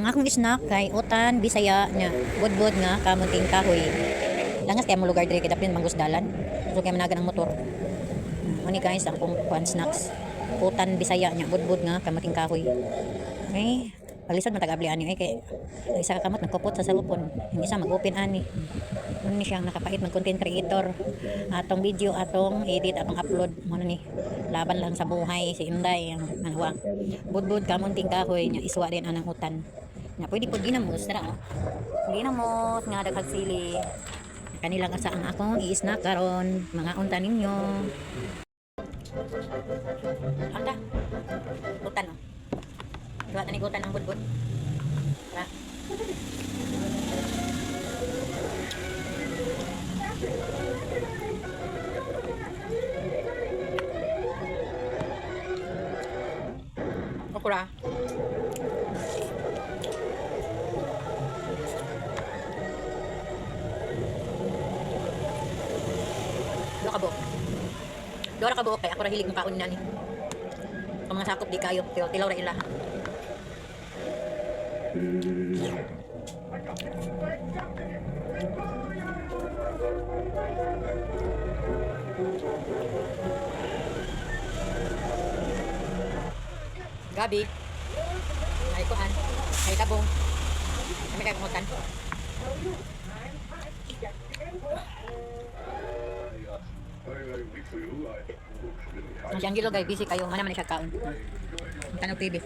Ang akong snack kay utan Bisaya nya budbud nga kamunting kahoy. Langas kay mo lugar diri kay dapin mangusdalan. So kay managan ang motor. Mani guys, ang akong kuan snacks. Utan Bisaya nya budbud nga kamunting kahoy. Okay. Palisod man tag-abli ani ay kay ang isa ka kamot nagkupot sa cellphone. Ang isa mag-open ani. Ano ni siyang nakapait mag content creator. Atong video, atong edit, atong upload mo ni. Laban lang sa buhay si Inday ang manwa. Budbud kamunting kahoy nya iswa din anang utan. Nya pwede pud ginamos tara oh. Ginamos nga daghang sili. Kanilang asa ang akong i-snack karon mga unta ninyo. Anta. Utan oh. Duha ta ni gutan ang budbud. Tara. Okra. Duha ka buok. Duha ra ka buok kay ako ra hilig makaon nani. Ang mga sakop di kayo, tilaw tilaw ra ila. Gabi. Ay kuan. Ay tabong. Kami kay pangutan. Si Angelo guys, busy kayo. Mana man siya kaon. Tanog TV.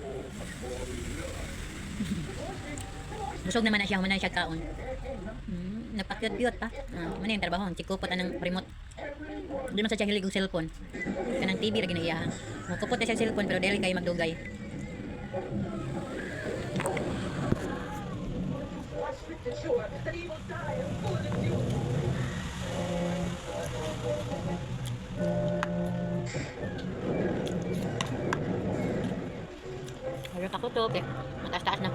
Busog naman na siya, mana siya kaon. Nagpakyut-kyut pa. Ah, mana yung trabaho, ang chikupot anang remote. Hindi man sa siya hilig og cellphone. Kanang TV ra ginaiya. Mukupot na siya cellphone pero dili kayo magdugay. Sure that he will die a bullet duel. Ayun ako to, eh. Mataas-taas na.